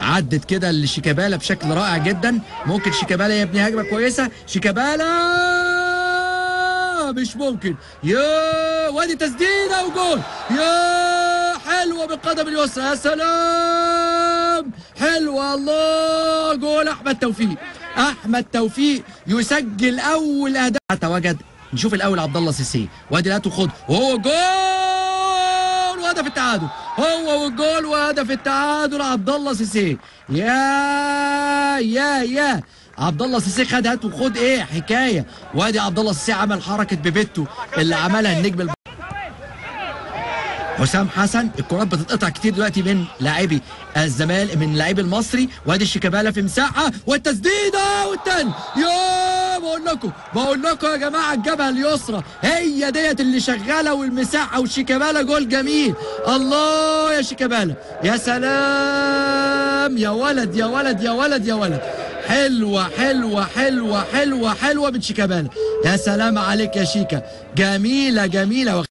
عدت كده لشيكابالا بشكل رائع جدا. ممكن شيكابالا يبني هجمة كويسة. شيكابالا مش ممكن، يا وادي تسديده وجول، يا حلوة بالقدم اليسرى، يا سلام حلوة، الله، جول احمد توفيق. احمد توفيق يسجل اول اهداف. تواجد، نشوف الاول عبد الله سيسي، وادي لا تخد وهو جول وهدف التعادل، هو والجول وهدف التعادل عبد الله سيسي. يا يا يا عبد الله سيسي خد هات وخد، ايه حكاية. وادي عبد الله سيسي عمل حركة بيبيتو اللي عملها النجم حسام حسن. الكرات بتتقطع كتير دلوقتي من لاعبي الزمالك، من لاعبي المصري. وادي شيكابالا في مساحة والتسديده والتاني، يا بقول لكم يا جماعة الجبهة اليسرى هي ديت اللي شغالة والمساحة، وشيكابالا جول جميل. الله يا شيكابالا، يا سلام، يا ولد يا ولد يا ولد يا ولد، حلوة حلوة حلوة حلوة حلوة من شيكابالا، يا سلام عليك يا شيكا، جميلة جميلة.